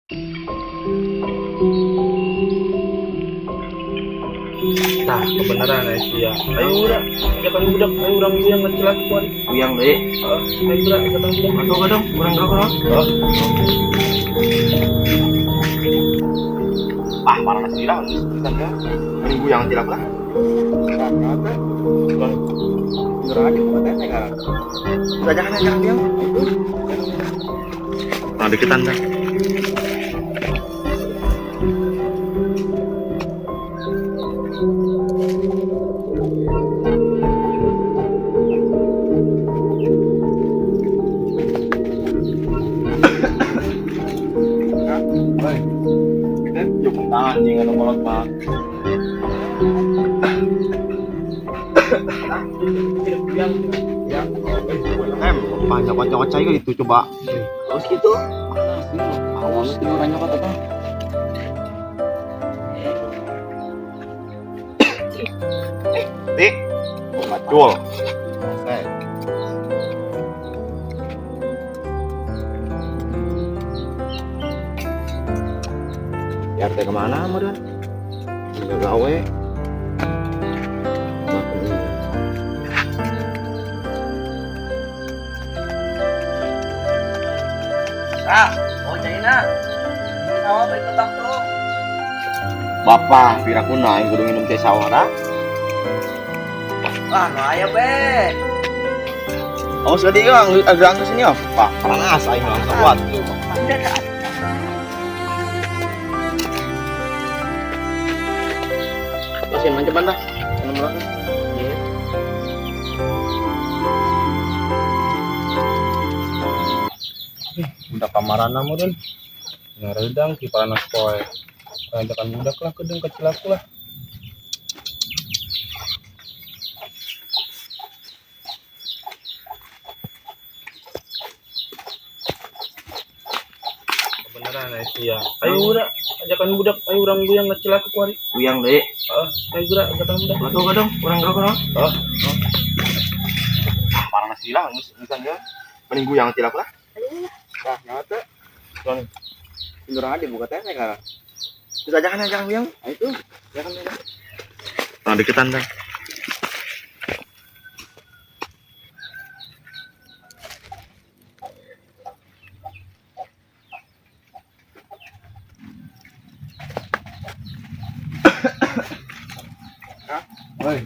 Nah, kebenaran ya sia. Ayo udah, ajakan budak, ayo urang guyang ngecilak kuari. Guyang deui. Heeh, ayo udah, ajakan budak. Atau kadang urang gerok. Heeh. Ah, marah sih lah, kan ya. Mending guyang cilak lah. Ajakan ajakan dia. Nah, deketan dah. Woi. Kita jupuk anjing anu kolot mah. Em, banyak banyak cai itu coba. Terus gitu. Awas itu orangnya kata tuh. Dik, macul. Ya, RT kemana, Madan? Nggak gawe. Makan ini. Ah, oh China. Sawah bae tetap tuh. Bapak, pirakuna yang kudu minum teh sawah dah. Wah, nu aya be. Oh, sudah dia agak anggus ini, oh. Pak, panas aing langsung kuat. Masih mancepan dah. Nomor berapa? Budak kamarana meureun. Ngareudang ki panas poe. Ajakan budak lah kedeung kecil aku lah. Kebenaran ya sia. Ayo udah, ajakan budak, ayo urang guyang ngecilak kuari. Guyang deui. Heeh, ayo udah, ajakan budak. Atau kadang urang gerok. Heeh. Ah, parah sih lah, misalnya. Mending guyang cilak lah. Nah, nyawa teh. Urang dibuka teh sekarang. Terus ajakan ajakan guyang. Nah, itu. Jangan jangan. Nah, deketan dah. Woi.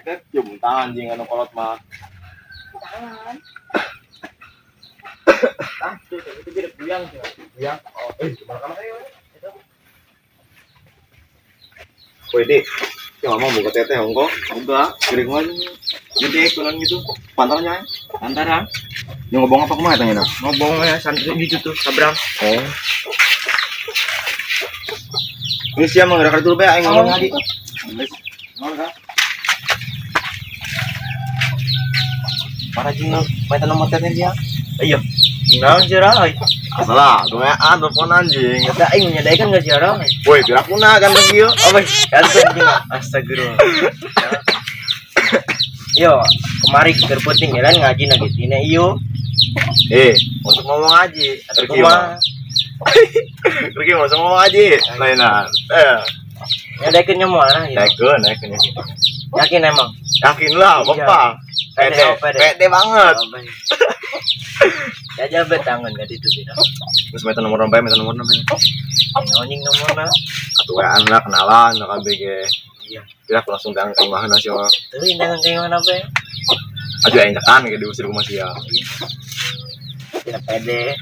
Kita cium tangan anjing anu kolot mah. Ah, tuh itu beda guyang sih. Guyang. Oh, gimana kamu ayo. Woi, Dik. Ya mama buka teteh ongko. Enggak. Gede kemana? Gede kunan gitu. Pantarnya. Antara Yang ngobong apa kemana tanya nah? ngobong ya santri gitu tuh sabrang. Oh. Ini siapa menggerakkan dulu be aing ngomong lagi. Nol kah? Para jing minta nomor teteh dia. Iya. Naon sih rai? Asalah, doean telepon anjing. Kata aing nyadaikan enggak sih rai? Woi, pirakuna ganteng ieu. Oh, baik. Ganteng jeung astagfirullah. Yo, kemari keur penting ya kan ngaji na gitu ina iyo. Eh, Untuk ngomong ngaji atau Pergi, kumaha? pergi mau ngomong aja. Lainan. Eh, Nyadaikeun nya moal ya. naikkeun, naikkeun. Yakin emang? Yakin lah, Bapak. Pede, Pede, pede. pede banget. Oh, baik. Ya jabat tangan gak itu beda. Terus minta nomor bae, minta nomor bae. Anjing nomorna. Atuh wean lah kenalan lah KBG. Iya. Kira aku langsung datang ke imahna sih mah. Tuh indangan kayak mana be? Aduh aing tekan kayak diusir rumah sia. Tidak pede.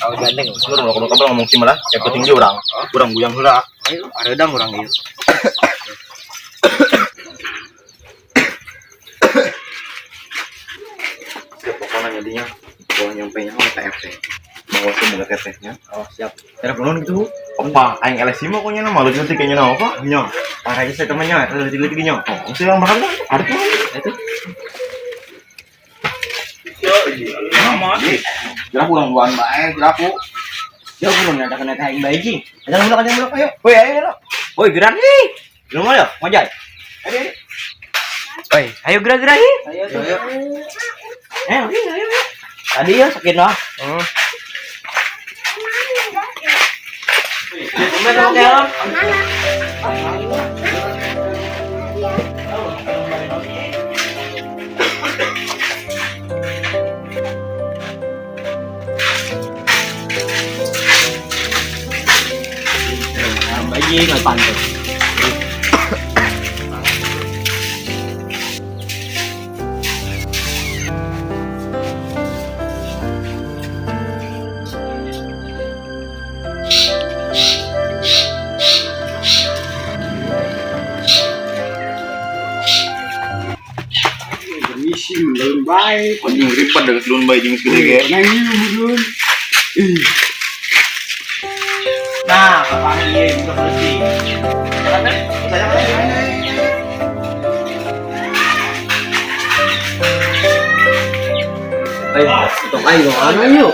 Kau gandeng. Lu mau ngomong ngomong sih malah kayak penting dia urang. Urang guyang heula. Ayo, aredang urang ieu. Ya pokoknya jadinya gua nyampe nya sama TFT. Bawa sih buka tetehnya. Oh, siap. Cara penon gitu. Opa, aing LSI mah pokoknya nama lucu kayaknya nama apa? Nyo. Parah aja saya temannya, leutik-leutik nyo. Oh, sih yang makan kan? Ada tuh. Itu. Nama Kira kurang duaan bae, kira aku. Yo, kurang ada kena aing bae jing. Aja mulak, aja mulak, ayo. Woi, ayo ayo. Woi, gerak nih. Lu mau ya? Ngojay. Ayo, ayo. Woi, ayo gerak-gerak nih. Ayo tuh. Ayo. Eh, ayo, ayo. Tadi ya sakit lah. Mana pakai helm? Bayi nggak pantas. Misi belum baik. Anjing ribet dah keselun bayi jeung segede ge. Nah, kapanggih budak leutik. Ayo, tutup aing ano yuk.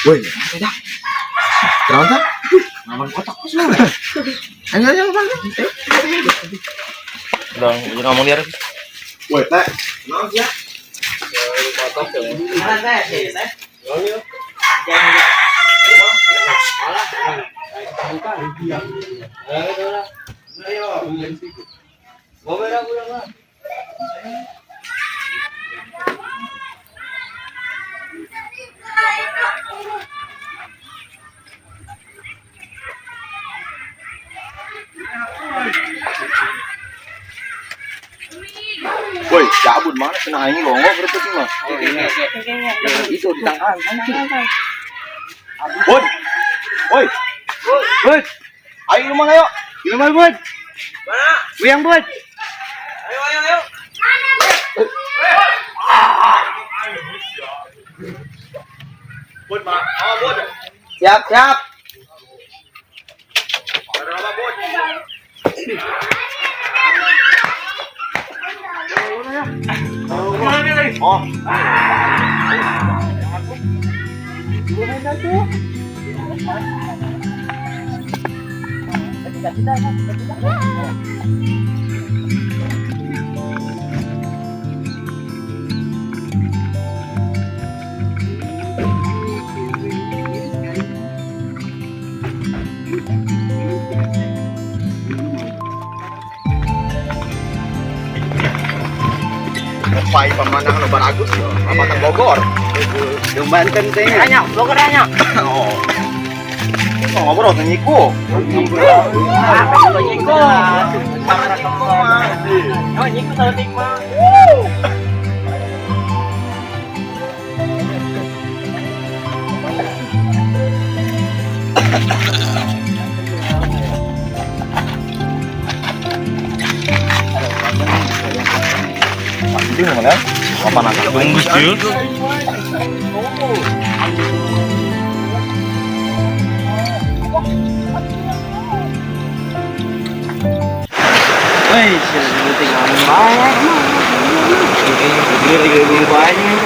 Woi, ada. Kenapa? Ngaman kotak kosong. Ayo, ayo, ayo. Udah, jangan ngomong liar. Woi, teh. Kenapa sih ya? Mana teh? Teh. Woi, cabut mana kena aing longo berarti sih mah. Itu di tangan. Bud. Woi. Bud. Ayo rumah ayo. Di rumah, Bud. Mana? Wiyang, Bud. Ayo, ayo, ayo. Bud, ma. Oh, Bud. Siap, siap. Ada apa, Bud? Oh. Pai pemandangan Lebar Agus, Kabupaten Bogor. Yang Banten teh. Hanya, Bogor hanya. Oh. Kok ngobrol teh nyiku. Ah, nyiku. Oh, nyiku sama tikma. Itu mana? Apa nasa? Bungkus yuk. Woi, sudah tinggal banyak. Ini banyak.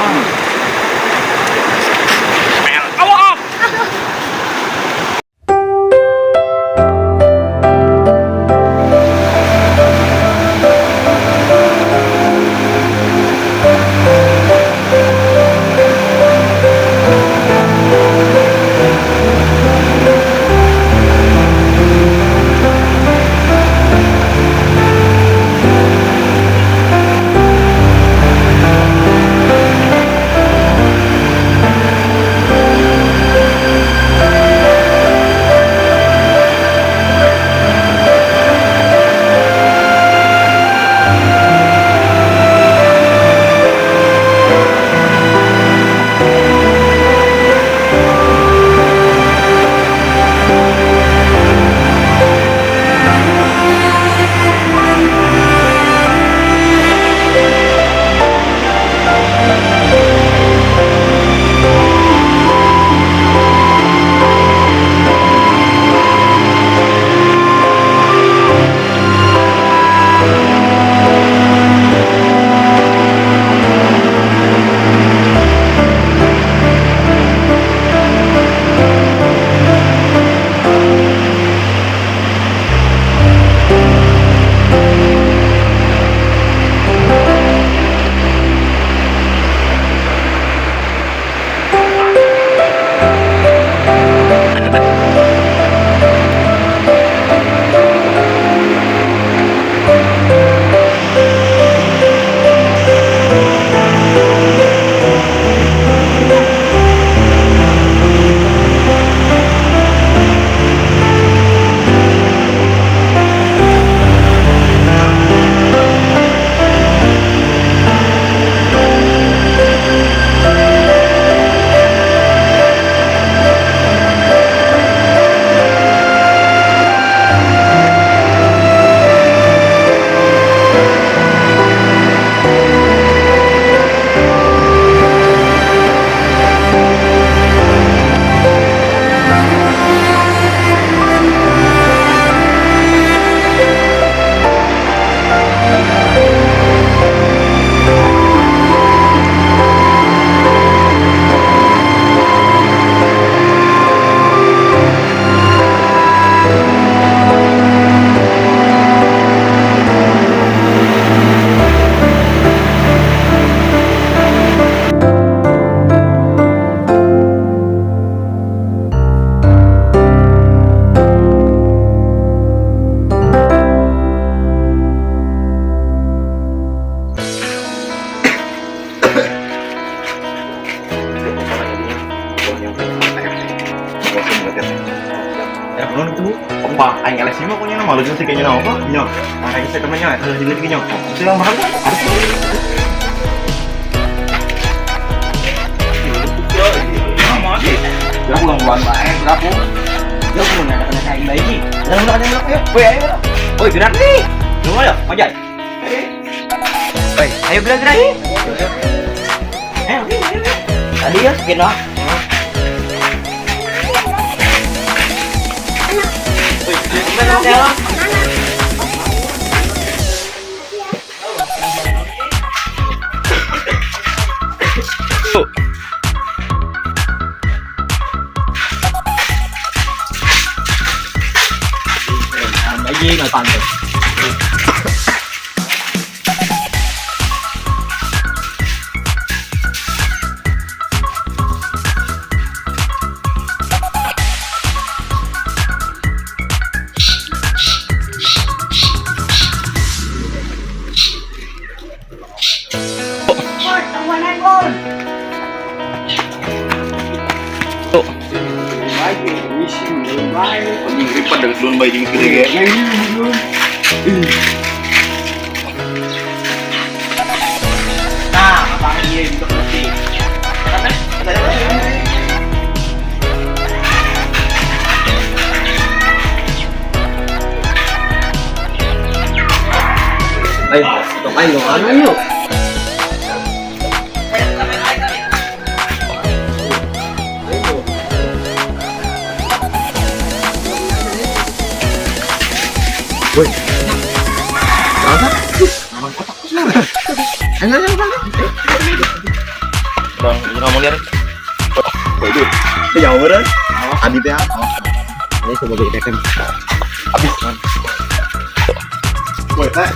Asik kayaknya apa? Nyo. Nah, kayak saya temannya, kalau juga nyo. Silang makan. Berapa ulang bulan bae, berapa? Ya aku mau nanya kain lagi. Jangan udah jangan ayo. Woi, ayo. Woi, gerak nih. Lu mau ya? Ojai. Woi, ayo gerak gerak. Eh, tadi ya, sekian lah. Woi, gimana ya? Lagi nggak pantas. Anjing ripat dari duluan bayi jeung gede ge. Nah, apa iya juga ngerti. Ayo, ayo, ayo. Woi. Ayo, ayo, ayo. Bang, ini ngomong liar. Woi, itu. Jauh bener. Adi teh. Ini sebagai item. Habis, man. Woi, teh.